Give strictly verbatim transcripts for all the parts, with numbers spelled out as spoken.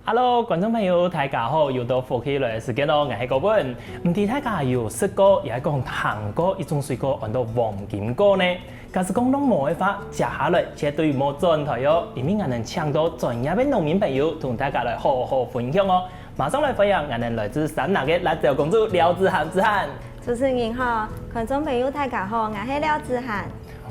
Hello，觀眾朋友，大家好！又到福氣來个時間囉，𠊎係國文。毋知大家有食過，也係講聽過一種水果安到黃金果呢？假使講攏無个話，接下來絕對毋好轉台哦，因為𠊎等請到專業个農民朋友同大家來好好分享哦。馬上來歡迎𠊎等來自三林个辣椒公主廖子涵，子涵。主持人好，觀眾朋友大家好，𠊎係廖子涵。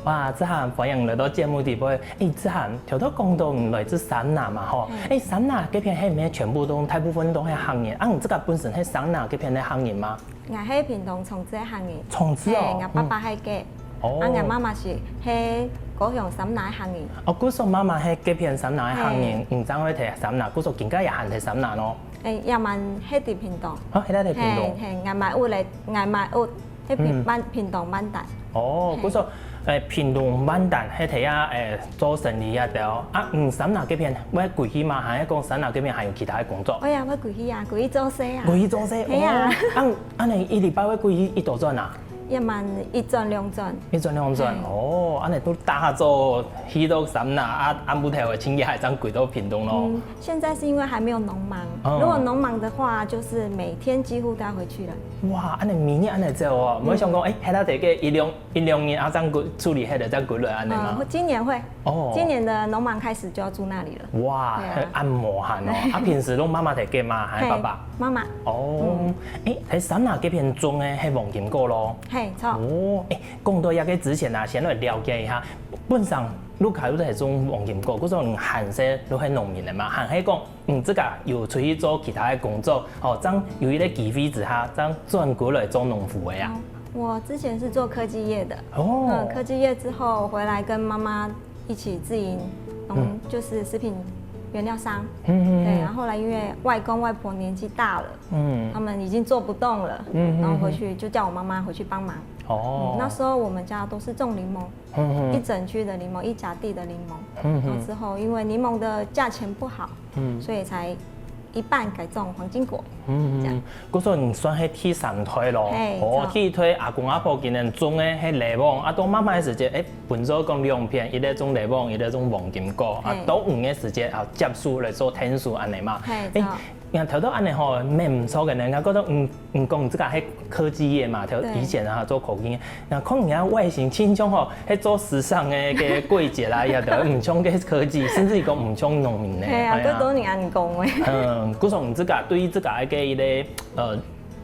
哇，子涵，歡迎來到節目底背。欸，子涵，頭頭講到你來自三林嘛吼，欸，三林該片係毋係全部都大部分都係客人？啊，你自家本身係三林該片个客人嗎？𠊎係屏東崇智个客人。崇智哦，係，𠊎爸爸係該，哦，啊，𠊎媽媽係係高雄三林个客人。哦，故所媽媽係該片三林个客人，你正會在三林，故所今下也還在三林哦。欸，也蠻係在屏東。啊，係在屏東。係，係，𠊎買屋咧，𠊎買屋 係屏萬屏東萬丹。哦，故所，欸，屏東萬丹係在啊，欸，做生理啊對哦。啊，嗯，三林該片會歸去嗎？還係講三林該片還有其他个工作？會啊，會歸去啊，歸去做事啊。歸去做事，係啊。哦，恁恁呢一禮拜會歸去幾多轉啊？也蠻一轉兩轉。一轉兩轉，哦，恁呢都打早去到三林啊，暗晡頭个深夜還正歸到屏東囉。嗯，現在是因為還沒有農忙，如果農忙的話，就是每天幾乎都要回去了。 哇，恁呢每日恁呢走哦，無想講，欸，歇到這个一兩一兩日啊，正歸處理歇了，正歸來恁呢嗎？嗯，今年會。哦，今年的農忙開始就要住那裡了。哇，對啊，恁無閒哦！啊，平時攏媽媽在該嗎？還係爸爸？媽媽。哦，欸，在三林該片種个係黃金果囉。係，著。哦，欸，講到這个之前啊，先來了解一下，本身屋下就係種黃金果，故所你還細就係農民了嘛，還係講 嗯，自家有出去做其他个工作，吼，正有一個機會之下，正轉過來做農夫个啊。我之前是做科技業的，哦，嗯，科技業之後回來跟媽媽一起自營農，就是食品原料商，嗯，對，然後後來因為外公外婆年紀大了，嗯，他們已經做不動了，嗯，然後回去就叫我媽媽回去幫忙。哦，那時候我們家都是種檸檬，嗯，一整區的檸檬，一甲地的檸檬，嗯，然後之後因為檸檬的價錢不好， 嗯，所以才一半改種黃金果。嗯，故所你算係第三代囉。係，哦，第一代阿公阿婆佢等種个係檸檬，啊，到媽媽个時節，欸，分做講兩片，一個種檸檬，一個種黃金果，啊，到你个時節啊，接手來做田叔恁呢嘛。係，欸，你看頭到恁呢吼，蠻毋錯个呢，𠊎覺得，嗯， 你講自家係科技業嘛，頭以前啊做科技業，那看人家外形親像吼，係做時尚个个櫃姐啦，也都毋像个科技，甚至於講毋像農民呢。係啊，哎呀，幾多年恁講个。嗯，故所你自家對於自家个一個呃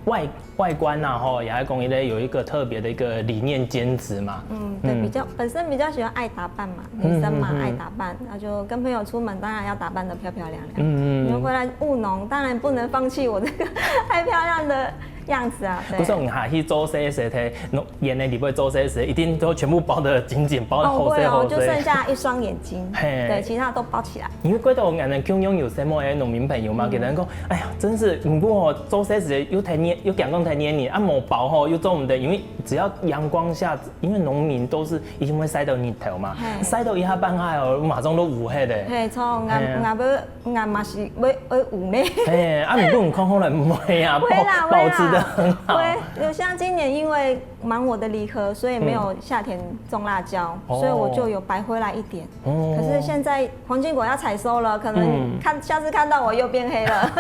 外外觀啊吼，也係講一個有一個特別的一個理念堅持嘛。嗯，對，比較本身比較喜歡愛打扮嘛，女生嘛愛打扮，那就跟朋友出門當然要打扮得漂漂亮亮。嗯，嗯，嗯。你回來務農，當然不能放棄我這個愛漂亮的樣子啊，對。故所你下去做事个時，在農園个裡背做事个時，一定都全部包得緊緊，包得好勢好勢。哦，會哦，就剩下一雙眼睛，嘿，對，其他都包起來。因為過去𠊎等共樣有細妹个農民朋友嘛，嗯，佢等講，哎呀，真是，毋過哦，做事个時又太黏，又驚講太黏你，啊，無包吼，又做毋得，因為只要陽光下，因為農民都是一定會曬到日頭嘛，嘿，曬到一下半下哦，馬上都烏黑的。嘿，著，𠊎，嘿啊，𠊎要 𠊎嘛是會會有呢。哎，啊，毋過你看好了，毋會啊，會啦，保保持得很好。會啦，會。有像今年因為忙我的梨核，所以沒有夏天種辣椒，嗯，所以我就有白回來一點。哦。可是現在黃金果要採收了，可能看，嗯，下次看到我又變黑了。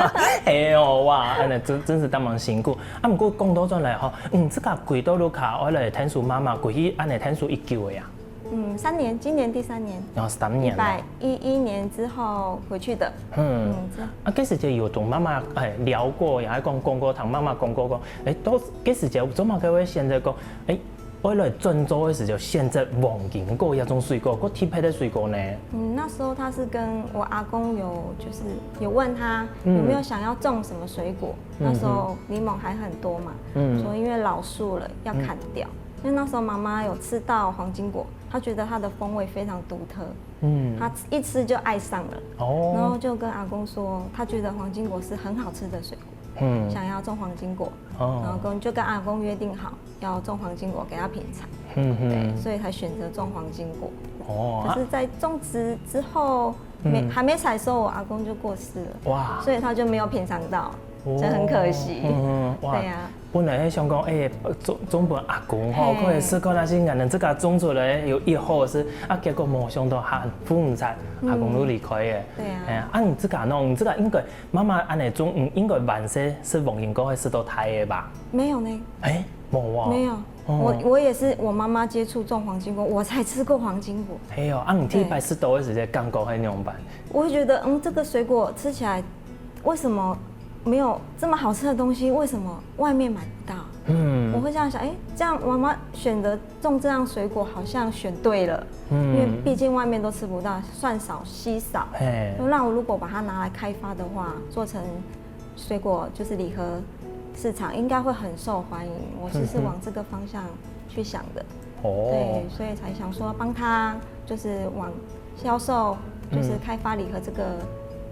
哎喲，哇，恁呢真真是當忙辛苦。啊，毋過講倒轉來吼，嗯，這個歸到屋下，愛來𢯭手媽媽，歸去恁呢𢯭手已久个啊。 嗯，三年，今年第三年。哦，三年了。一百一一年之後回去的。嗯。嗯，這樣。啊，該時節有同媽媽，哎，聊過，也還講，講過，同媽媽講過，講，哎，到該時節做麼个會選擇講，哎，愛來轉做个時節選擇黃金果這種水果，較特別个水果呢？嗯，那時候他是跟我阿公有，就是有問他有沒有想要種什麼水果，嗯。那時候檸檬還很多嘛，嗯。說因為老樹了，要砍掉。嗯。因為那時候媽媽有吃到黃金果， 他覺得它的風味非常獨特，嗯，他一吃就愛上了，哦，然後就跟阿公說，他覺得黃金果是很好吃的水果，嗯，想要種黃金果，哦，然後跟，就跟阿公約定好要種黃金果給他品嚐，嗯，對，所以才選擇種黃金果。哦，可是在種植之後，沒，嗯，還沒採收，我阿公就過世了，哇，所以他就沒有品嚐到。真很可惜。嗯，哇，对啊，本來係想講，哎，種種分阿公吼，嘿可以試看，但是俺們自家種出來有一好食，啊，結果無想到還分毋出，阿公都離開了。对啊哎，啊，你自家呢？你自家應該媽媽恁樣種，嗯，應該還細，係黃金果係食到大个吧？没有呢，哎，無啊。没有。哦我我也是我妈妈接触种黄金果，我才吃过黄金果。哎喲，啊，你第一擺食到个時節，感覺係仰般？我会觉得，嗯，这个水果吃起来为什么没有这么好吃的东西？为什么外面买不到？我嗯，会这样想，哎，这样妈妈选择种这样水果，好像选对了，因为嗯，毕竟外面都吃不到，算少稀少。嘿，那我如果把它拿来开发的话，做成水果就是礼盒市场，应该会很受欢迎。我就是往这个方向去想的，哦对，，所以才想说帮他就是往销售，就是开发礼盒这个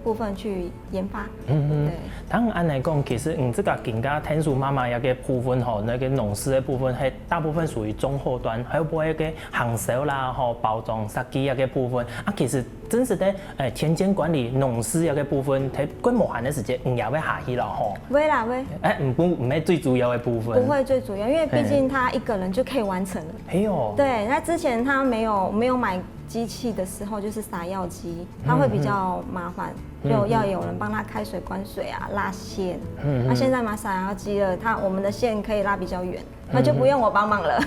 部分去研发。嗯对，當然來講，其實你自家更加天數媽媽一个部分吼，那个農事个部分，係大部分屬於中後端，還有包括一个行銷啦，吼，包裝設計一个部分。啊，其實真實个，誒，田間管理、農事一个部分，在規模還个時間，你也會下去了吼。喂啦喂。哎，毋不，毋係最主要个部分。不会最主要，因为毕竟他一个人就可以完成了。嘿哟，对，那之前他没有没有买机器的时候，就是撒药机，他会比较麻烦，就要有人帮他开水、灌水啊、拉线。嗯那现在买撒药机了，他我们的线可以拉比较远，他就不用我帮忙了，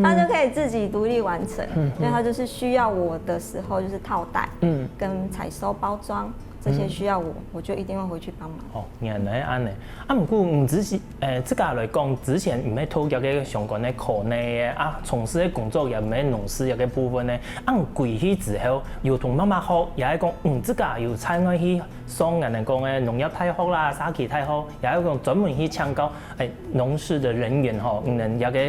他就可以自己独立完成。因为他就是需要我的时候，就是套袋嗯，跟采收包装这些需要我，我就一定会回去帮忙。哦，原來恁呢。啊，毋過毋只是，誒，自家來講，之前毋係讀這个相關个科系个啊，從事个工作也毋係農事這个部分呢。啊，歸去之後，有同媽媽學，也係講，嗯，自家有參與去上人講个農業大學啦、社區大學，也係講專門去請教，誒，農事个人員吼，嗯，這个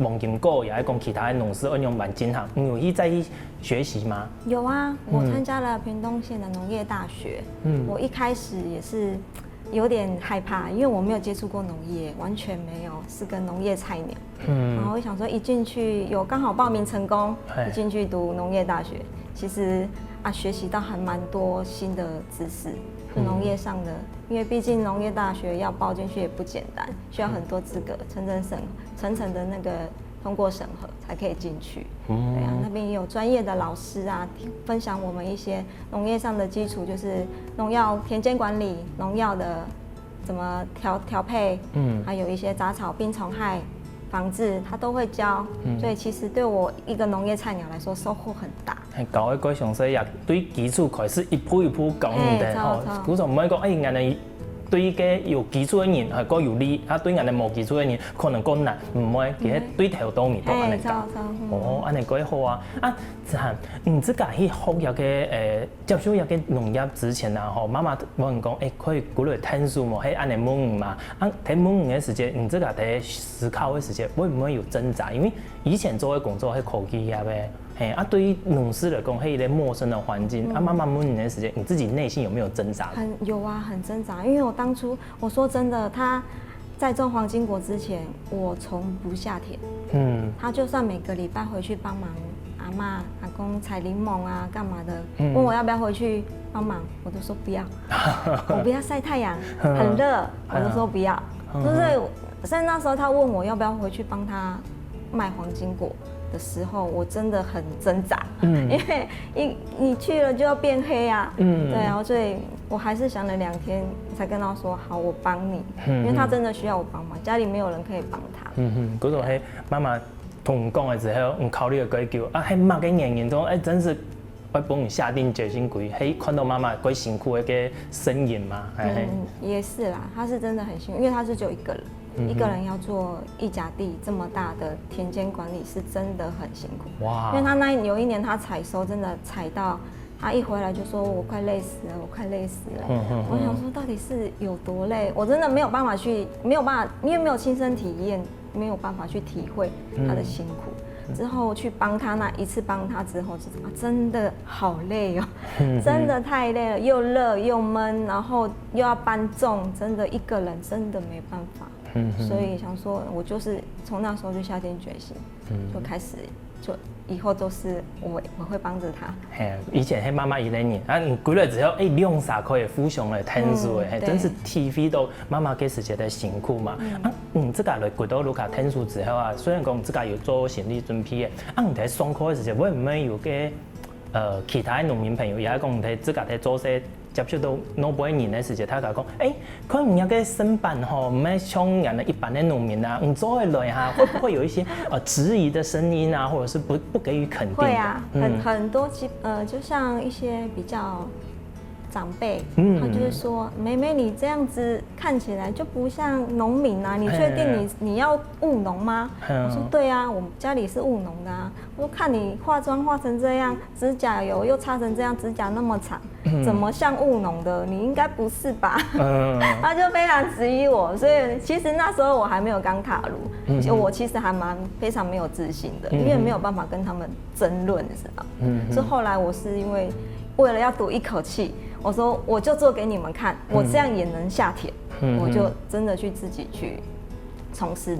黃金果，也係講其他个農事愛仰般進行，你有去再去學習嗎？有啊，我参加了屏东县的农业大学。嗯我一开始也是有点害怕，因为我没有接触过农业，完全没有，是个农业菜鸟。然嗯后我想说，一进去有刚好报名成功，嘿一进去读农业大学，其实啊，学习到还蛮多新的知识，就农业上的，因为毕竟农业大学要报进去也不简单，需要很多资格，层层审层层的那个通过审核才可以进去。对啊，那边也有专业的老师啊，分享我们一些农业上的基础，就是农药、田间管理、农药的怎么调调配，嗯还有一些杂草病虫害防治，他都会教。所以其实对我一个农业菜鸟来说，收获很大。係，教个過詳細，也對基礎開始一步一步教你嘿等吼著。著故所毋會講，哎，人家對个有基礎个人，還過有利，啊，對人家無基礎个人，可能過難，毋會，其實對頭到尾都恁哎，樣教。照照，嗯哦，恁樣過好啊。啊，子涵，你自家去學這个，誒，接觸這个農業之前啊，吼，媽媽問講，哎，可以過來探索無？係恁樣問你嘛？啊，在問你个時節，你自家在思考个時節，會毋會有掙扎？因為以前做个工作係科技業个， 嘿，啊，對於農事來講，係一個陌生的環境，啊，媽媽問你个時間，你自己內心有沒有掙扎？很有啊，很挣扎。因为我当初，我说真的，他在种黄金果之前，我从不下田。嗯他就算每个礼拜回去帮忙阿嬷、阿公采柠檬啊，干嘛的，嗯问我要不要回去帮忙，我都说不要，我不要晒太阳，很热，我都说不要。就是所以那时候他问我要不要回去帮他卖黄金果的时候，我真的很挣扎，嗯因为你你去了就要变黑啊，嗯对啊，所以我还是想了两天才跟他说好，我帮你，嗯因为他真的需要我帮忙，家里没有人可以帮他。嗯哼，故所係媽媽同你講个時候，你考慮了幾久啊？係麼个原因講，哎，真是會幫你下定決心，佢係看到媽媽个辛苦个身影嘛，哎，嗯，也是啦，他是真的很辛苦，因为他是只有一个人，一个人要做一甲地这么大的田间管理，是真的很辛苦。哇因为他那有一年他采收真的采到，他一回来就说我快累死了，我快累死了。嗯嗯我想说到底是有多累，我真的没有办法去，没有办法，因为没有亲身体验，没有办法去体会他的辛苦。之后去帮他那一次帮他之后，就啊，真的好累哦，真的太累了，又热又闷，然后又要搬重，真的一个人真的没办法。嗯所以想说，我就是从那时候就下定决心，就开始就以后都是我我会帮着他。嘿，以前係媽媽一个人，啊，你歸來之後，欸，兩儕可以互相來𢯭手，欸，嗯，嘿，對。真是體會到媽媽該時節个辛苦嘛。嗯。啊，你自家來歸到屋下𢯭手之後啊，雖然講自家有做心理準備个，啊，你在上課个時節，會毋會有个，呃，其他个農民朋友也講你在自家在做事，接觸到外背人个時節，大家講，欸， 看人家个身板吼，毋係像人家一般个農民啊，你做得來哈，會不會有一些，呃，質疑的聲音啊，或者是不，不給予肯定的？會啊，很，嗯。很多其，呃，就像一些比較長輩，嗯。他就會說：“妹妹，你這樣子看起來就不像農民啊，你確定你，嘿。你要務農嗎？”嘿啊。我說：“對啊，我們家裡是務農的啊。”我說：“看你化妝化成這樣，指甲油又擦成這樣，指甲那麼長，嗯。怎麼像務農的？你應該不是吧？”嗯。他就非常質疑我，所以其實那時候我還沒有剛踏入，嗯哼。就我其實還蠻非常沒有自信的，嗯哼。因為沒有辦法跟他們爭論，你知道。嗯哼。是後來我是因為為了要賭一口氣，我說我就做給你們看，我這樣也能下田，嗯哼。我就真的去自己去从事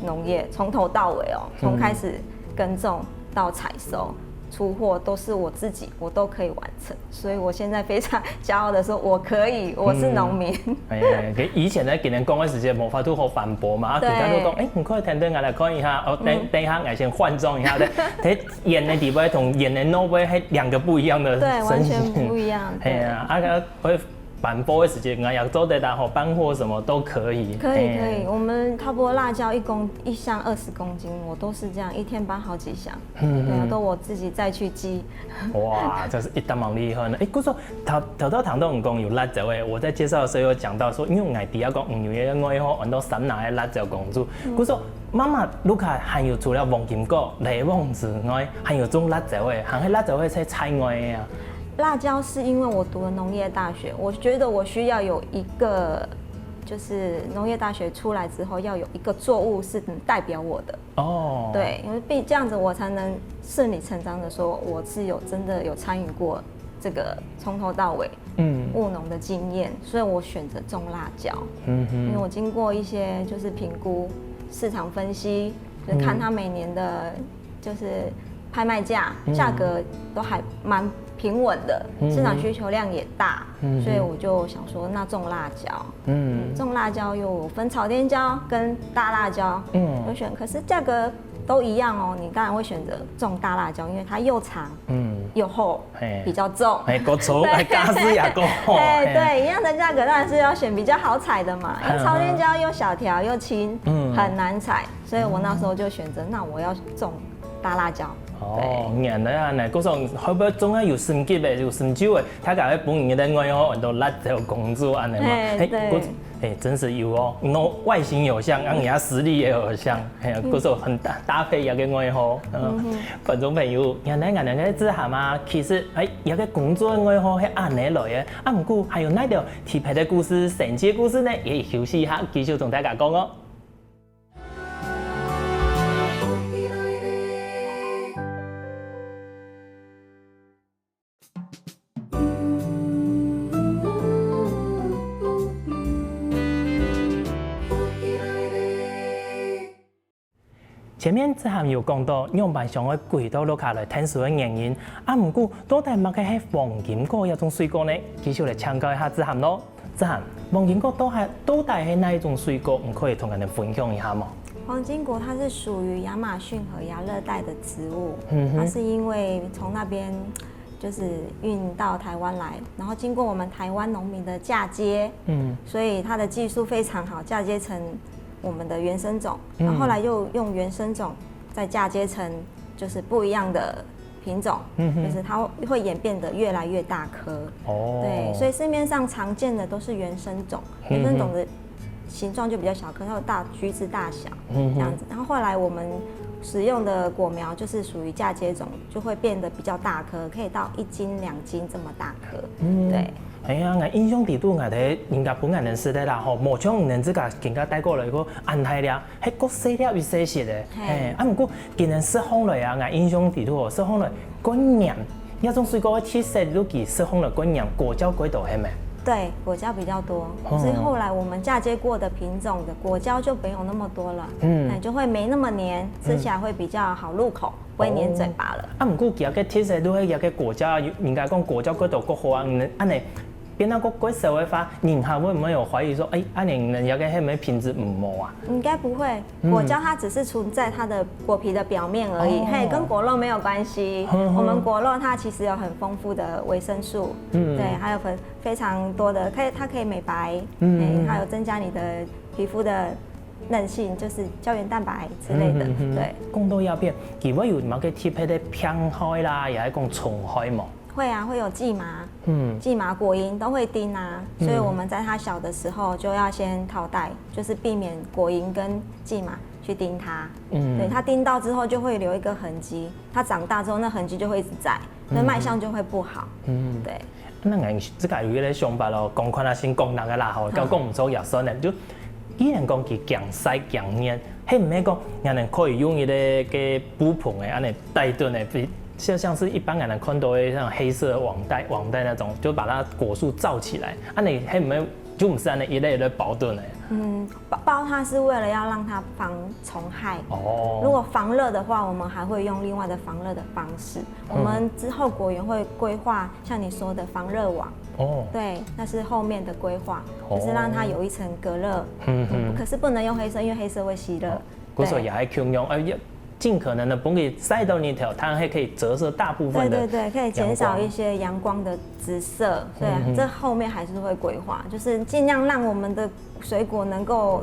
农业，从头到尾哦，从开始耕种到采收、出货都是我自己，我都可以完成，所以我现在非常骄傲的说，我可以，我是农民。嗯。哎，佢以前咧，今日講个時間無法度好反駁嘛，啊，對。佢就講，哎，你可以等等，我來看一下，哦，等，嗯。等一下，我先換裝一下，對，佢演的底背同演的那背，還兩個不一樣的對，完全不一樣，對。哎呀，啊，佢會 搬貨个時間，𠊎也做得啦吼，搬貨什麼都可以。可以，哎。可以，我們差不多辣椒一公，一箱二十公斤，我都是這樣，一天搬好幾箱。嗯，對啊，嗯。都我自己再去寄。哇，真是一大忙厲害呢。哎，故所頭，頭頭聽到你講有辣椒个，我在介紹的時候有講到說，因為𠊎知啊講，你有一個愛好，安到三拿个辣椒公主。嗯。故所，媽媽屋下還有除了黃金果、雷王之外，還有種辣椒个，還係辣椒个在菜外个啊？ 辣椒是因為我讀了農業大學，我覺得我需要有一個，就是農業大學出來之後要有一個作物是能代表我的。哦。對，因為必，這樣子我才能順理成章的說我是有真的有參與過這個從頭到尾，嗯。務農的經驗，所以我選擇種辣椒。嗯哼。因為我經過一些就是評估、市場分析，就看它每年的 就是拍賣價，嗯。價格都還蠻平穩的，嗯哼。市場需求量也大，嗯哼。所以我就想說，那種辣椒，嗯。嗯，種辣椒又分草甸椒跟大辣椒，嗯。有選，可是價格都一樣哦，你當然會選擇種大辣椒，因為它又長，嗯。又厚，嘿。比較重。嘿，夠重，對。還價數也夠好，嘿，嘿。對，一樣的價格當然是要選比較好採的嘛，因為草甸椒又小條又輕，嗯。很難採。 所以我那時候就選擇，那我要種大辣椒。哦，對。原來恁呢，故所後尾總係有心急个，有心急个，大家會分你个愛好安到辣椒公主恁呢嘛。嘿，嘿，對。故，嘿，真是有哦，喏，外形有像，啊，也實力也有像，嘿，嗯。故所很搭，搭配一個愛好。嗯。嗯哼。觀眾朋友，原來恁呢个子涵啊，其實，哎，一個工作个愛好係恁呢來个，啊，毋過還有哪條特別个故事、神奇个故事呢？也休息一下，繼續同大家講哦。 前面子涵有講到，仰般想愛歸到屋下來𢯭手个原因，啊，毋過到底麼个係黃金果這種水果呢？繼續來請教一下子涵咯。 子涵，黃金果到底，到底係哪一種水果？你可以同𠊎兜分享一下無？黃金果它是屬於亞馬遜河亞熱帶的植物，嗯哼。它是因為從那邊就是運到台灣來，然後經過我們台灣農民的嫁接，嗯。所以它的技術非常好，嫁接成我們的原生種，嗯。然後後來又用原生種再嫁接成就是不一樣的品種，嗯哼。就是它會演變得越來越大顆。哦。對，所以市面上常見的都是原生種，嗯哼。原生種的形狀就比較小顆，它有大，橘子大小，嗯哼。這樣子。然後後來我們使用的果苗就是屬於嫁接種，就會變得比較大顆，可以到一斤兩斤這麼大顆。嗯。對。哎呀，𠊎印象裡肚，𠊎兜人家本來認識个啦，吼，無像你兜自家今下帶過來个恁大粒， 係較細粒一些些个。嘿。嘿，啊，毋過今年食項來啊，𠊎印象裡肚哦，食項來較黏，這種水果个特色，尤其食項來較黏，果膠較多，係無？对，果胶比较多，哦所以后来我们嫁接过的品种的果胶就没有那么多了，嗯哎，就会没那么黏，吃起来会比较好入口，不会黏嘴巴了。啊，毋過佢个特色都係佢个果膠啊，應該講果膠過多過好啊，恁呢變到過過少个話，人客會毋會有懷疑說，哎，恁呢人家个係毋係品質毋好啊？应该不会，果胶它只是存在它的果皮的表面而已，嘿，跟果肉没有关系。我们果肉它其实有很丰富的维生素，对，还有很非常多的，可以它可以美白，嗯，还有增加你的皮肤的韧性，就是胶原蛋白之类的，对。讲到這片，佢會有麼个特別个病害啦，也係講蟲害無？会啊，会有蓟麻，嗯，蓟麻、果蝇都会叮啊，所以我们在它小的时候就要先套袋，就是避免果蝇跟蓟麻去叮它。嗯，对，它叮到之后就会留一个痕迹，它长大之后那痕迹就会一直在，那卖相就会不好。嗯，对。那俺自家有一个想法咯，講看啊先講哪个啦吼，講講毋錯也算了，就既然講佢驚晒驚熱，係毋係講人可以用一个个布篷个，恁呢帶等个，比就像是一般人看到的像黑色的网袋，网袋那种，就把它果树罩起来，恁呢係毋係就毋使恁呢一粒一粒包等个？嗯，包包它是为了要让它防虫害。哦，如果防热的话，我们还会用另外的防热的方式。我们之后果园会规划像你说的防热网。哦，对，那是后面的规划，就是让它有一层隔热。嗯哼，可是不能用黑色，因为黑色会吸热。故所也係共樣，呃，尽可能的不给晒到日头，它还可以折射大部分的。对对对，可以减少一些阳光的直射。对，这后面还是会规划，就是尽量让我们的水果能够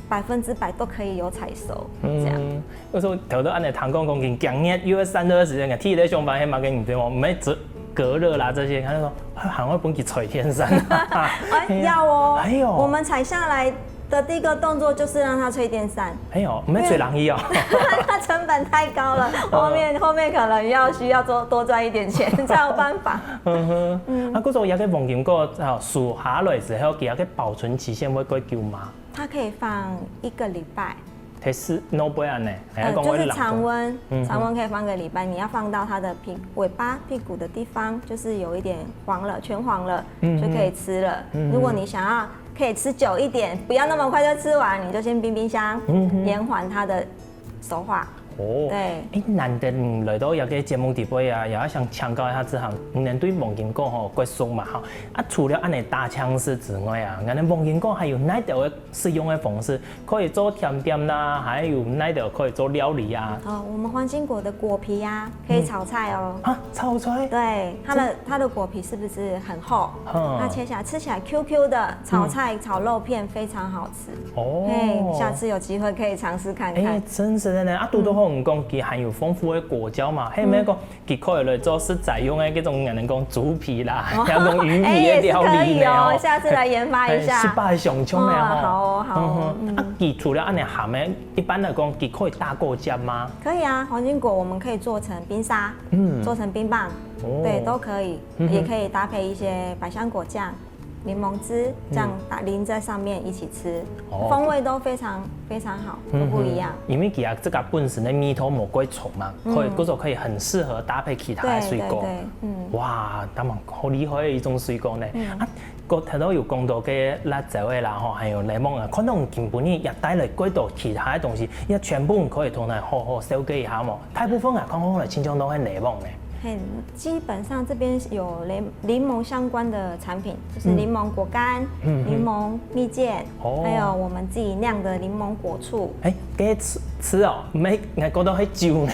百分之百都可以有采收，这样。嗯，有时候头都恁呢谈讲讲，今日又要三个时间，第一个想法还蛮给你对吗？没隔隔热啦这些，他就说啊，还会分佢吹天山。哎，要哦，哎呦，我们采下来的第一个动作就是让它吹电扇。哎呦，没吹冷气哦。它成本太高了，后面后面可能要需要多多赚一点钱才有办法。嗯哼，啊，故所有个黄金果啊，收下来之后，佢个保存期限会几久吗？它可以放一个礼拜。它是no不安呢，还要呃，就是常温，常温可以放个礼拜，你要放到它的屁尾巴屁股的地方，就是有一点黄了，全黄了，就可以吃了。如果你想要可以吃久一点，不要那么快就吃完，你就先冰冰箱，延缓它的熟化。哦，对，哎，难得你来到这个节目底背啊，也要想请教一下子哈，你能对黄金果吼，过熟嘛哈？啊，除了恁呢打枪式之外啊，恁呢黄金果还有哪一个使用的方式？可以做甜点啦，还有哪一个可以做料理啊？哦，我们黄金果的果皮啊，可以炒菜哦。啊，炒菜？对，它的它的果皮是不是很厚？嗯，它切下来吃起来 Q Q 的，炒菜、炒肉片非常好吃。哦，嘿，下次有机会可以尝试看看。哎，真是的呢。啊，拄到好你讲，佢含有丰富的果胶嘛，还有没有讲佢可以来做食材用的这种，人讲猪皮啦，哦，要用鱼皮的料理呢哦。哎，也是可以哦，下次来研发一下。哎，失败想穷的哦。哦，好哦，好哦，嗯哼，啊，佢除了恁呢鹹的，一般来讲，佢可以打果汁吗？可以啊，黄金果我们可以做成冰沙，嗯，做成冰棒，哦，对，都可以，也可以搭配一些百香果酱。柠檬汁这样打淋在上面一起吃，哦，风味都非常非常好，都不一样。因为佢啊，这个本身的味道无过重嘛，可以，故所可以很适合搭配其他的水果。对对对，嗯，哇，他们好厉害的一种水果呢！啊，个头头有讲到个辣椒的啦吼，还有檸檬啊，可能今晡日也带来过多其他的东西，也全部可以同大家好好紹介一下嘛。大部分啊，看看来，亲像都很檸檬呢。嘿，基本上这边有檸檸檬相关的产品，就是檸檬果干、嗯，檸檬蜜饯，哦，还有我们自己酿的柠檬果醋。哎，给吃吃哦，没，我觉得很酒呢，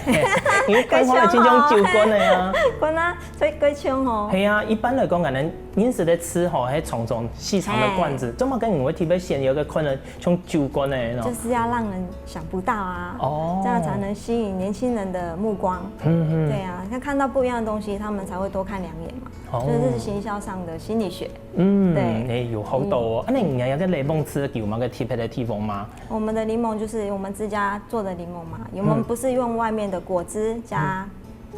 因为看看来，亲像酒罐的啊。罐啊，所以够香哦。嘿啊，一般来讲，可能认识的吃吼，还常常市场的罐子，怎么跟你会特别选有个可能 像酒罐的喏。就是要让人想不到啊，哦，这样才能吸引年轻人的目光。嗯嗯，对啊，他看到不一样的东西，他们才会多看两眼嘛。哦，这是行销上的心理学。嗯，对，哎，有好多哦。啊，那你那个檸檬汁有么个特别的地方吗？我们的柠檬就是我们自家做的柠檬嘛，我们不是用外面的果汁加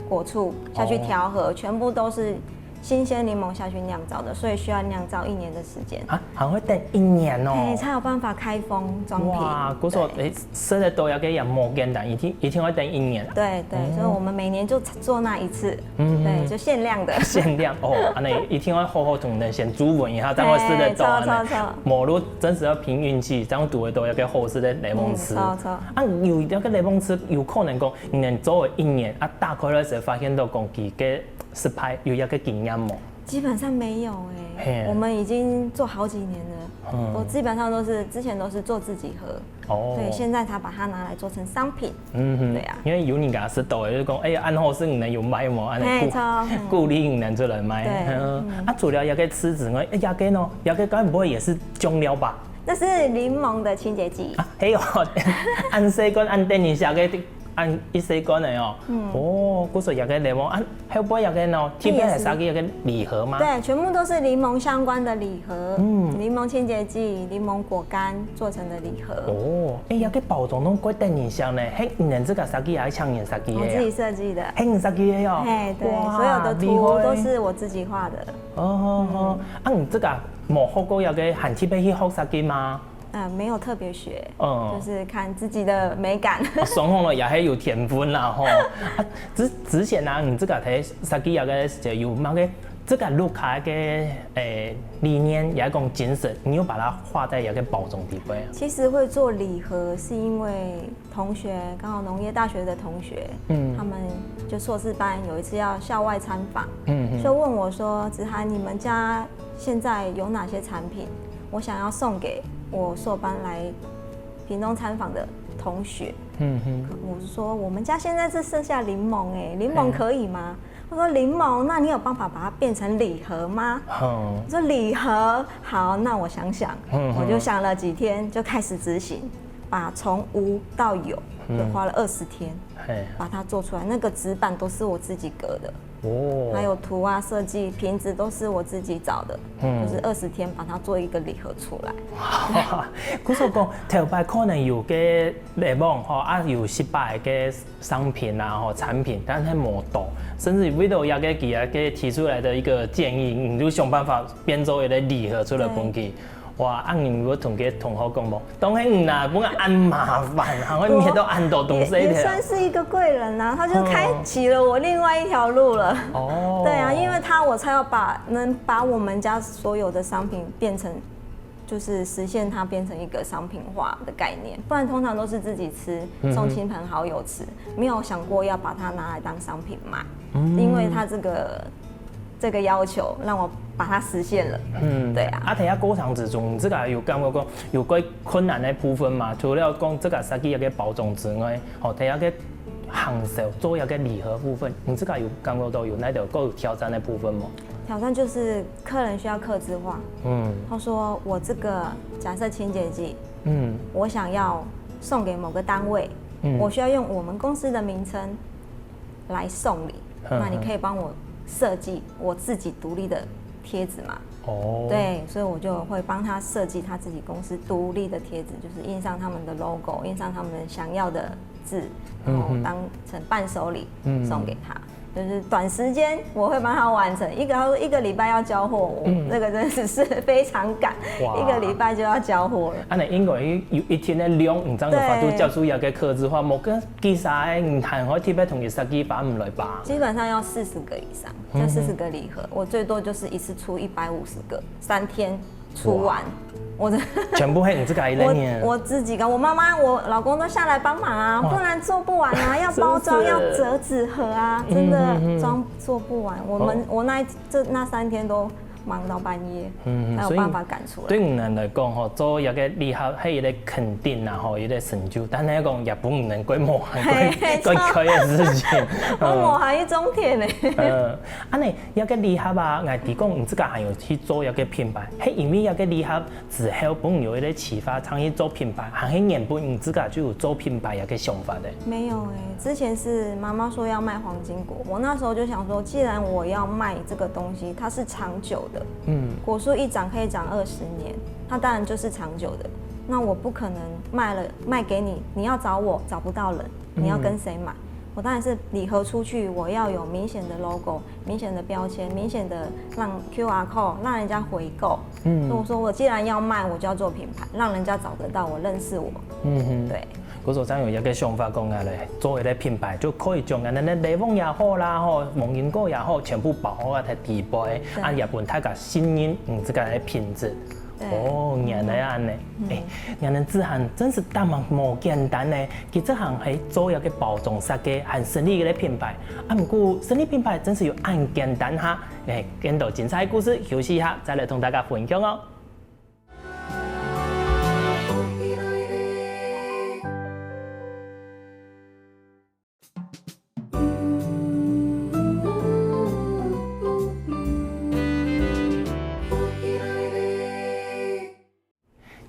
果醋下去调和，全部都是新鲜檸檬下去釀造的，所以需要釀造一年的时间。啊，還會等一年哦。哎，才有办法開封裝瓶。哇，故所，对。哎，食得到這个也無簡單，一定，一定愛等一年。对对，嗯。所以我们每年就做那一次，嗯。对，就限量的。限量哦，恁樣一定要好好同人先注文一下，才會食得到。哎，恁樣。錯，錯，錯。無就真係要憑運氣，正堵得到這个好食个檸檬汁。嗯，錯，錯。啊，有這个檸檬汁，有可能講，你做一年啊，打開來時發現到講佢个失敗，有這个經驗無？基本上没有哎，嘿。我们已经做好几年了，嗯。我基本上都是，之前都是做自己喝，哦。对，现在才把它拿来做成商品。嗯哼，对啊。因為有人家食到个，就講，哎呀，恁好食，你能有賣無？恁樣鼓，嘿，錯，嗯。鼓勵你能出來賣。对，嗯。嗯。啊，除了這个柿子外，哎，這个呢？這个該不會也是醬料吧？那是檸檬的清洁剂。啊，還有，恁細罐，恁等一下个，恁一細罐个哦。嗯。哦，故所這个檸檬，啊， 後背這个呢，特別係設計一个禮盒嗎？对，全部都是檸檬相关的礼盒，嗯。檸檬清洁剂、檸檬果干做成的礼盒。哦，哎，這个包裝都蓋得人惜呢，係你自家設計還係請人設計个啊？我自己设计的。係你設計个哦？嘿，对，哇，所有的圖都是我自己画的。厲害。哦，哦，哦。嗯。啊，你自家無學過這个，還特別去學設計嗎？ 呃，没有特别学，嗯。就是看自己的美感。啊，雙方咯，也係有天分啦吼。啊，之，之前啊，你自家在設計這个時節有麼个自家屋下个，誒，理念，也講精神，你有把它畫在這个包裝底背啊？其实会做礼盒，是因为同学，刚好农业大学的同学，嗯。他们就硕士班有一次要校外参访，嗯，嗯。就问我说：“子涵，你们家现在有哪些产品？我想要送给我硕班来屏东参访的同学。”嗯哼。我是说：“我们家现在只剩下檸檬欸，檸檬可以吗？”他说：“檸檬，那你有办法把它变成礼盒吗？”嗯。我说：“礼盒，好，那我想想。”嗯哼。我就想了几天，就开始执行，把从无到有，嗯。就花了二十天，嘿。把它做出来。那个纸板都是我自己隔的。 哦。还有图啊、设计、瓶子都是我自己找的，嗯。就是二十天把它做一个礼盒出来。哇，故所講，頭擺可能有个檸檬吼，啊，有失敗个商品啊，吼，產品，但係無多，甚至為了這个佢个提出來的一个建議，你就想辦法變做一个禮盒出來分佢。對。 哇，啊，你有同个同學講無？當然啦，不過恁麻煩，還會搣到恁多東西个啦。也，也算是一个贵人啊，他就开启了我另外一条路了。哦。对啊，因为他我才要把，能把我们家所有的商品变成，就是实现它变成一个商品化的概念，不然通常都是自己吃，嗯哼。送亲朋好友吃，没有想过要把它拿来当商品卖，嗯。因为它这个 这个要求，让我把它实现了。嗯，对啊。啊，在這過程之中，你自家有感覺講有較困難个部分嗎？除了講自家設計一个包裝之外，吼，在這个行銷做一个禮盒部分，你自家有感覺到有哪條較有挑戰个部分無？挑戰就是客人需要客製化。嗯。他说：“我这个假设清洁剂，嗯。我想要送给某个单位，嗯。我需要用我们公司的名称 来送礼，嗯，那你可以帮我设计我自己独立的贴纸吗？”哦。对，所以我就会帮他设计他自己公司独立的贴纸，就是印上他们的logo，印上他们想要的字，然后当成伴手礼，嗯哼。送给他。就是短时间我会帮他完成，一个，他说一个礼拜要交货，我，嗯。那个真的是非常赶，哇。一个礼拜就要交货了。啊，你應該有一定个量，你正有法度接受這个客製化，對。無个 其實你還好特別同佢設計擺毋來吧？基本上要四十个以上，嗯哼。就四十个禮盒，我最多就是一次出一百五十个，三天出完。哇。我的全部係你自家一个人。我，我自己跟我妈妈、我老公都下来帮忙啊，哇。不然做不完啊，要包装，是不是？要折纸盒啊，真的嗯哼哼。装，做不完。我们，哦。我那一，这，那三天都 忙到半夜，嗯，才有办法赶出來。所以對你來講吼，做一个禮盒係一个肯定啦吼，一个成就，但係講也毋能過無閒，過，嘿，過開个事情。我無閒去種田呢。嗯，恁呢，這个禮盒啊，𠊎知講你自家還有去做一个品牌，係因為這个禮盒之後，分你有一个啟發，想去做品牌，還係原本你自家就有做品牌這个想法个？沒有欸，之前是媽媽說要賣黃金果，我那時候就想說，既然我要賣這個東西，它是長久的，嗯。果樹一長可以長二十年，它當然就是長久的。那我不可能賣了，賣給你，你要找我找不到人，你要跟誰買？嗯。我当然是礼盒出去，我要有明显的 logo、明显的标签、明显的让 Q R code，让人家回购。嗯，所以我说我既然要卖，我就要做品牌，让人家找得到我、认识我。嗯哼，对。故所正有一个想法讲啊咧，做一个品牌就可以将恁呢个礼盒也好啦，吼，黃金果也好，全部包好啊在底背，啊也分大家信任，嗯，自家个品质。哦，原来恁呢。哎，原來志涵真是當無簡單呢。佢這行係做一个包裝設計，還成立一个品牌。啊，毋過成立品牌真是有恁簡單哈。哎，見到精彩故事，休息一下，再來同大家分享哦。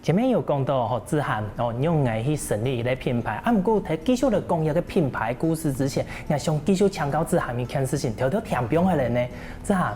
前面有講到吼，志涵哦，仰仔去成立一个品牌，啊，毋過在繼續來講一个品牌故事之前，𠊎想繼續請教志涵一件事情，頭頭聽放下來呢，志涵，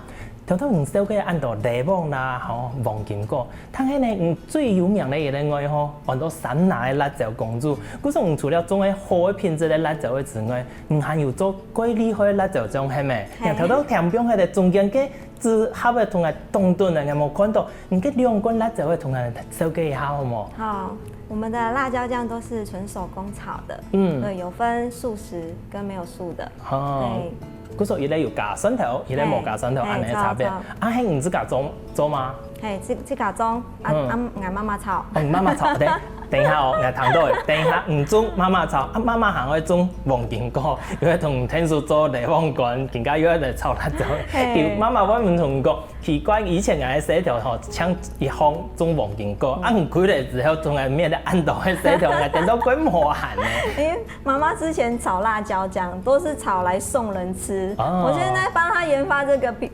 頭頭你紹介恁多禮盒啦，吼，黃金果，但係呢，你最有名个一个愛好，安到三拿个辣椒公主，故所你除了種个好个品質个辣椒个之外，你還有做過厲害个辣椒醬，係無？你頭頭聽放下來中間个組合个同𠊎當短个，𠊎無看到。 你這兩罐辣椒个同𠊎紹介一下好無？好，我們的辣椒醬都是純手工炒的，嗯，對，有分素食跟沒有素的。哦，對，故所一个有加蒜頭，一个無加蒜頭，嘿，恁呢个差別。嘿，著，著。啊，係你自家做做嗎？嘿，自自家種，啊，嗯，啊，𠊎媽媽炒。哦，你媽媽炒，對。等一下哦，𠊎聽到了。等一下，你種媽媽炒，啊，媽媽還會種黃金果，又會同你𢯭手做禮盒罐，今下又會來炒辣椒。嘿，佢媽媽會毋同講， 奇怪，以前𠊎个細條吼，像一項種黃金果，啊，你開了之後，從來無得恁多个細條，𠊎等到快無閒呢。因為媽媽之前炒辣椒醬都是炒來送人吃，哦，我現在幫她研發這個品，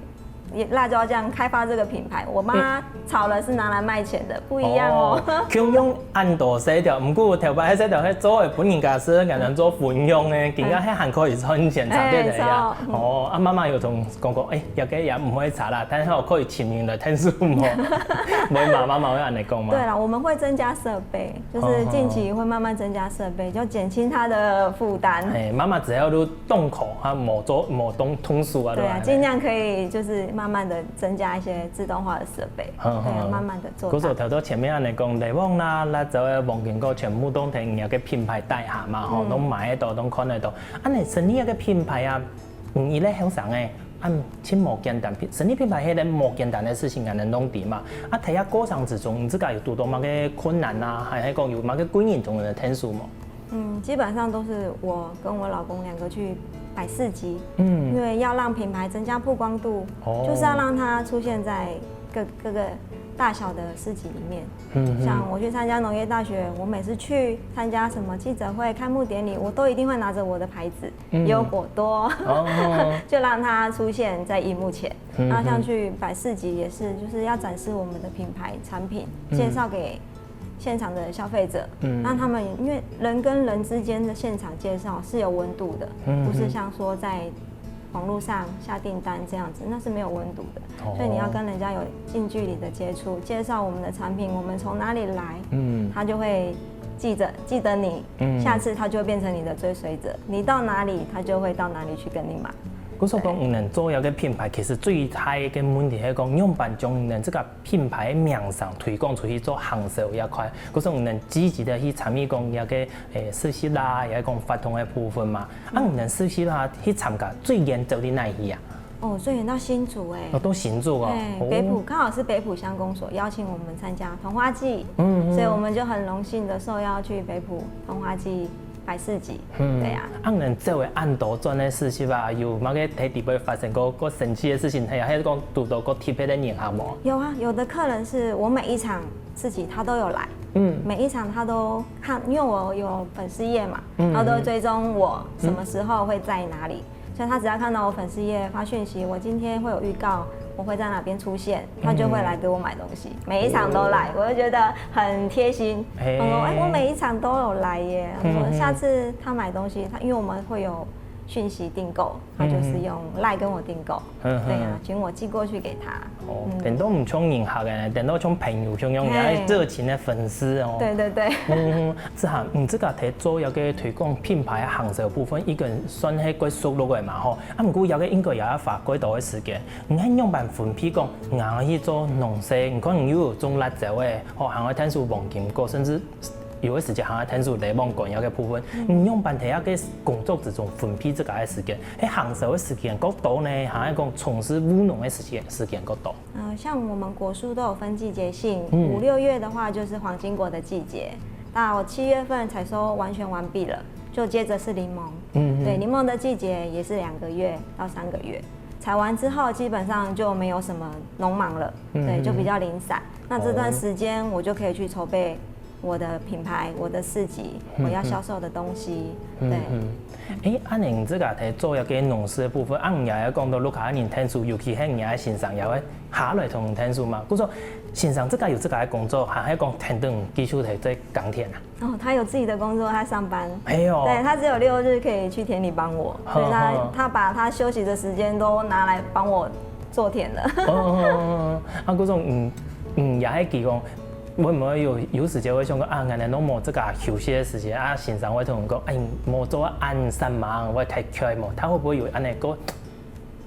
辣椒醬，開發這個品牌。我媽炒了是拿來賣錢的，不一樣哦。哦，共樣恁多細條，毋過頭擺細條係做个分人家食，𠊎等做分享个，今下係還可以賺錢，差別个呀。哎，著。哦，啊，媽媽有同講過，哎， 這個也毋會差啦，但係吼，可以請人來𢯭手無？毋會嘛，媽媽會恁呢講嘛。對啦，我們會增加設備，就是近期會慢慢增加設備，就減輕她的負擔。哎，媽媽只要你動口，她無做，無動，動手啊，對啊，對吧？盡量可以就是慢慢地增加一些自動化的設備，好，好，對啊，好。慢慢地做大。故所頭頭前面恁呢講，禮盒啦，辣椒个黃金果全部都在你个品牌底下嘛，吼，嗯，都買得到，都看得到。恁呢成立一個品牌啊， 嗯，你這後生个，恁真無簡單，成立品牌係一個無簡單个事情，恁呢弄定嘛。啊，在這過程之中，你自家有堵到麼个困難啊，還係講有麼个貴人同你𢯭手無？嗯，基本上都是我跟我老公兩個去擺市集，嗯，因為要讓品牌增加曝光度，哦，就是要讓它出現在各，各個大小的市集裡面。嗯，嗯。像我去參加農業大學，我每次去參加什麼記者會、開幕典禮，我都一定會拿著我的牌子， 嗯，有果多，哦，就讓它出現在螢幕前。嗯，然後像去擺市集也是，就是要展示我們的品牌產品，嗯，介紹給現場的消費者，嗯，讓他們，因為人跟人之間的現場介紹是有溫度的，嗯，不是像說在網路上下訂單這樣子，那是沒有溫度的。哦。所以你要跟人家有近距離的接觸，介紹我們的產品，我們從哪裡來，嗯，他就會記得，記得你，嗯，下次他就會變成你的追隨者，你到哪裡，他就會到哪裡去跟你買。故所講，對，你等做一個品牌，其實最大个問題係講，仰般將你等這個品牌个名聲推廣出去做行銷這塊。故所你等積極个去參與講這個，誒，市集啦，也係講活動个部分嘛。啊，你等市集啦，去參加最遠走到哪去啊？ 哦，最遠到新竹欸。哦，到新竹哦。嘿，哦。北埔，剛好是北埔鄉公所邀請我們參加桐花祭，嗯，嗯。所以我們就很榮幸地受邀去北埔桐花祭擺市集。嗯。對啊。啊，你等走个恁多轉个市集啊，有麼个在裡背發生過，過神奇个事情，還係講堵到過特別个人客無？有啊，有的客人是我每一場市集他都有來，嗯。每一場他都看，因為我有粉絲頁嘛，嗯，他都會追蹤我什麼時候會在哪裡。 所以他只要看到我粉絲頁發訊息，我今天會有預告，我會在哪邊出現，他就會來給我買東西，每一場都來，我就覺得很貼心。嘿。我說：「欸，我每一場都有來耶。」我說：「下次他買東西，他，因為我們會有讯息订购，他就是用 Line 跟我订购，嗯哼对啊，请我寄过去给他。哦嗯，等到毋像人客个，等到像朋友像樣，嘿哎，热情的粉丝哦。对对对，嗯，這下你自家在做一個推廣品牌行銷部分，已經算係較熟絡个嘛吼。啊，毋過這個應該也要花較多个時間。你係仰般分配講，你愛去做農事，你看你又有種辣椒个，吼，還愛探索黃金果，甚至有个時間還愛探索雷芒果這個部分。你仰般在這個工作之中分配自家个時間？係行銷个時間較多呢，還係講從事務農个時間時間較多？呃，像我们果树都有分季节性，嗯五六月的话就是黄金果的季节，到七月份采收完全完毕了，就接着是柠檬。嗯对，，檸檬的季节也是两个月到三个月，采完之后基本上就没有什么农忙了，嗯对，就比较零散。那这段哦时间我就可以去筹备我的品牌、我的市集、嗯我要销售的东西。嗯对，嗯。誒，恁樣你自家在做一個農事个部分，啊，你也講到屋下人𢯭手，尤其係你个先生也會下來同你𢯭手嘛。故所先生自家有自家个工作，還係講𢯭等繼續在在耕田啊？哦，他有自己的工作，他上班。係哦。对，他只有六日可以去田里帮我，好所以他好他把他休息的时间都拿来帮我做田了。哦，啊，故所嗯嗯，也係佢講，會毋會有有時節會想講啊，𠊎等都無自家休息个時間啊，先生會同你講，哎，無做恁散忙，會忒𤸁無？他會不會有恁樣个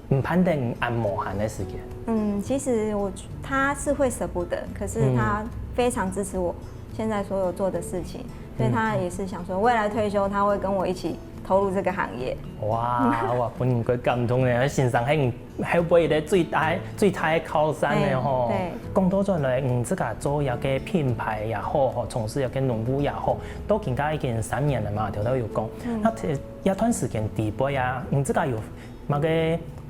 毋盼得恁無閒个時間？嗯，其实我他是会舍不得，可是他非常支持我现在所有做的事情，所以他也是想说未来退休他会跟我一起投入这个行业。哇，哇，分人个感動呢！先生係後輩个最大最大个靠山呢吼。對。講到轉來，你自家做一個品牌也好，吼，從事一個農務也好，到今下已經三年了嘛，頭頭有講。那這一段時間底背啊，你自家有麼个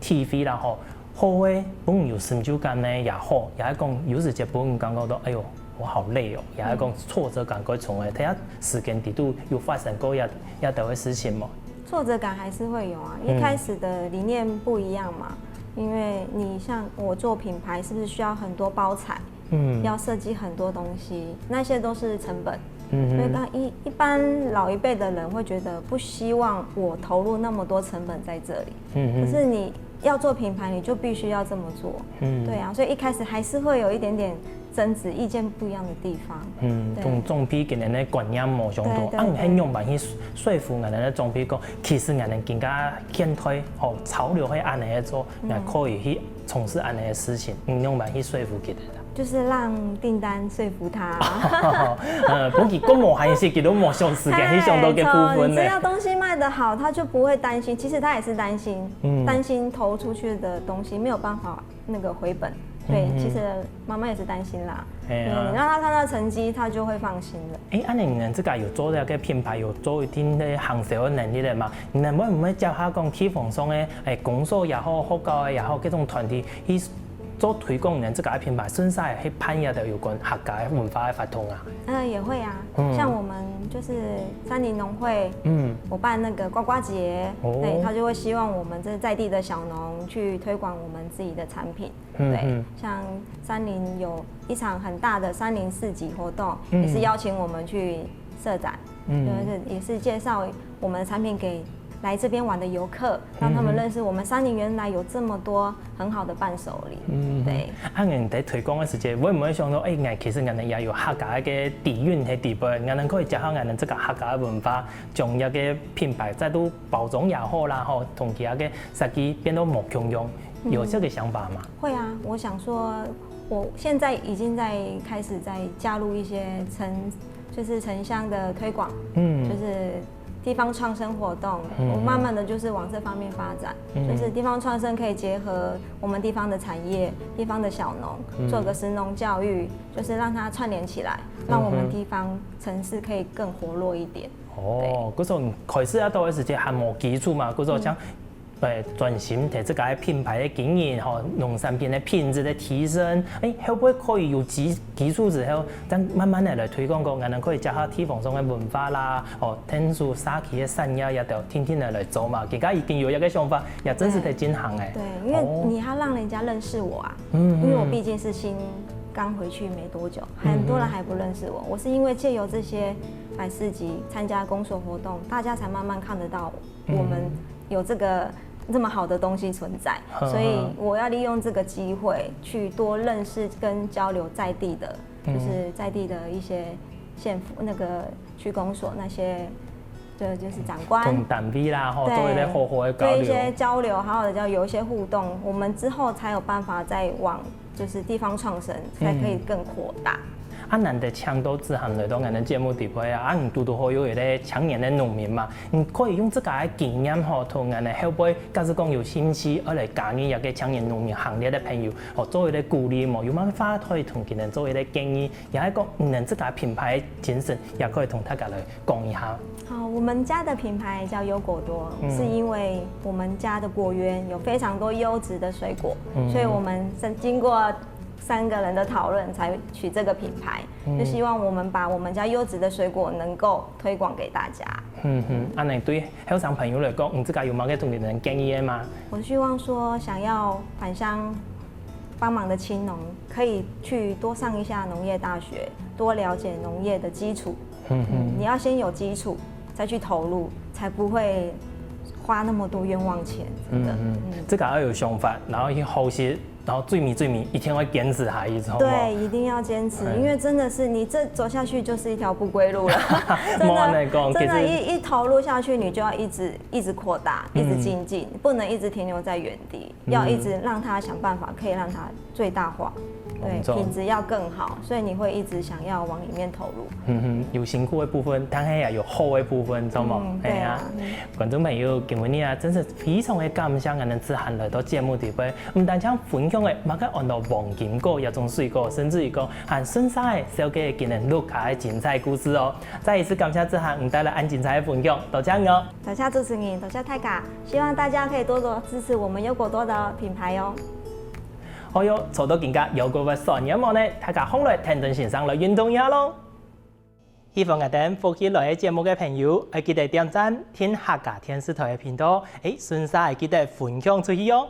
體會啦吼？好个，分你有成就感呢也好，也係講有時節分你感覺到，哎喲，我好累哦，也係講挫折感較重个。這下時間底肚有發生過這這兜个事情無？挫折感还是会有啊，一开始的理念不一样嘛，因为你像我做品牌，是不是需要很多包材？嗯要设计很多东西，那些都是成本。嗯所以刚一一般老一辈的人会觉得不希望我投入那么多成本在这里，嗯可是你要做品牌，你就必须要这么做。嗯对啊，所以一开始还是会有一点点争执，意见不一样的地方。嗯，對同長輩个人个觀念無相同，對對啊，你係仰般去說服人个長輩講，其實人个更加現代，吼，潮流係恁樣个做，也可以去從事恁樣个事情，你仰般去說服佢等啦？就是让订单说服他。呃，不過佢講無閒事，佢都無想時間去想到个部分呢对，只。要东西卖得好，他就不会担心。其实他也是担心，嗯担心投出去的东西没有办法那个回本。对，嗯其实妈妈也是担心啦。哎呀对，你让他看到成绩，他就会放心了。誒，恁樣你自家有做這個品牌，有做一定个行銷个能力了嘛？你會毋會教下講地方上个，誒，公所也好，學校个也好，這種團體去做推廣你自家个品牌，順勢去辦一個有關客家个文化个活動啊？嗯，也会啊，嗯像我们就是三林农会，嗯，我办那个呱呱节，哦对，他就会希望我们这在地的小农去推广我们自己的产品。嗯对，像三林有一场很大的三林市集活动，嗯也是邀请我们去设展，嗯就是也是介绍我们的产品给来这边玩的游客，让他们认识我们三林原来有这么多很好的伴手礼。嗯对。啊，你在推廣个時節，會毋會想到，誒，𠊎其實𠊎等也有客家个底蘊在底背，𠊎等可以結合𠊎等這個客家个文化，將這個品牌再度包裝也好啦，吼，同其他个設計變到無共樣，有這個想法嗎？会啊，我想说，我现在已经在开始在加入一些城，就是城乡的推广，嗯就是地方创生活动，嗯我慢慢的就是往这方面发展，嗯就是地方创生可以结合我们地方的产业、地方的小农，嗯做个食农教育，就是让它串联起来，让我们地方城市可以更活络一点。哦，故所開始啊，到个時節還無基礎嘛，故所像，誒，專心在這個品牌个經營吼，農產品个品質个提升，誒，會不會可以有基基礎之後，再慢慢个來推廣講，可能可以結合地方上个文化啦，哦，𢯭手社區个產業也都定定个來做嘛。佢家已經有一個想法，也正式在進行誒。对，因为哦你要让人家认识我啊，嗯因为我毕竟是新刚回去没多久，很多人还不认识我。我是因为借由这些摆市集、参加公所活动，大家才慢慢看得到我们有这个这么好的东西存在，呵呵所以我要利用这个机会去多认识跟交流在地的，嗯就是在地的一些县府那个区公所那些，对，就是长官。同单位啦，吼，对做一个好好的交流。做一些交流，好好的交流，有一些互动，我们之后才有办法再往就是地方创生，才可以更扩大。啊，難得請到子涵來到𠊎等節目底背啊，啊，你堵堵好有一個青年个農民嘛，你可以用自家个經驗吼，同𠊎等後輩，假使講有興趣愛來加入這個青年農民行列个朋友，吼，做一個鼓勵無？有麼个話可以同佢等做一個建議？也係講你等自家品牌个精神，也可以同大家來講一下。好，我们家的品牌叫优果多，嗯是因为我们家的果园有非常多优质的水果，嗯所以我们是经过三个人的讨论才取这个品牌，嗯就希望我们把我们家优质的水果能够推广给大家。嗯哼，恁樣對後生朋友來講，你自家有麼个同佢等建議个嗎？我希望说，想要返乡帮忙的青农，可以去多上一下农业大学，多了解农业的基础。嗯哼。你要先有基础，再去投入，才不会花那么多冤枉钱。真的，嗯嗯自家要有想法，然後去學習，然後最尾最尾一定要堅持下去，好無？对，一定要坚持，嗯因为真的是你这走下去就是一条不归路了。真莫的，恁樣講，真的，其實一一投入下去，你就要一直一直扩大，一直嗯精进，不能一直停留在原地，嗯要一直让它想办法，可以让它最大化，对，没错品质要更好，所以你会一直想要往里面投入。嗯哼，有辛苦个部分，但係也有好个部分，知無？嗯，对啊，觀眾朋友，今晡日啊，真係非常个感謝𠊎等子涵來到節目底背，毋單淨分享个麼个安到黃金果這種水果，甚至於講還順續个紹介今日屋下个精彩故事哦。再一次感謝子涵你帶來恁精彩个分享，多謝你哦！多謝主持人，多謝大家，希望大家可以多多支持我们优果多的品牌哦。好喲，坐到今下腰骨會痠軟無呢？大家䟘來聽等先生來運動一下咯。喜歡𠊎等福氣來个節目个朋友，愛記得點讚、訂客家電視台个頻道，誒，順續愛記得分享出去哦。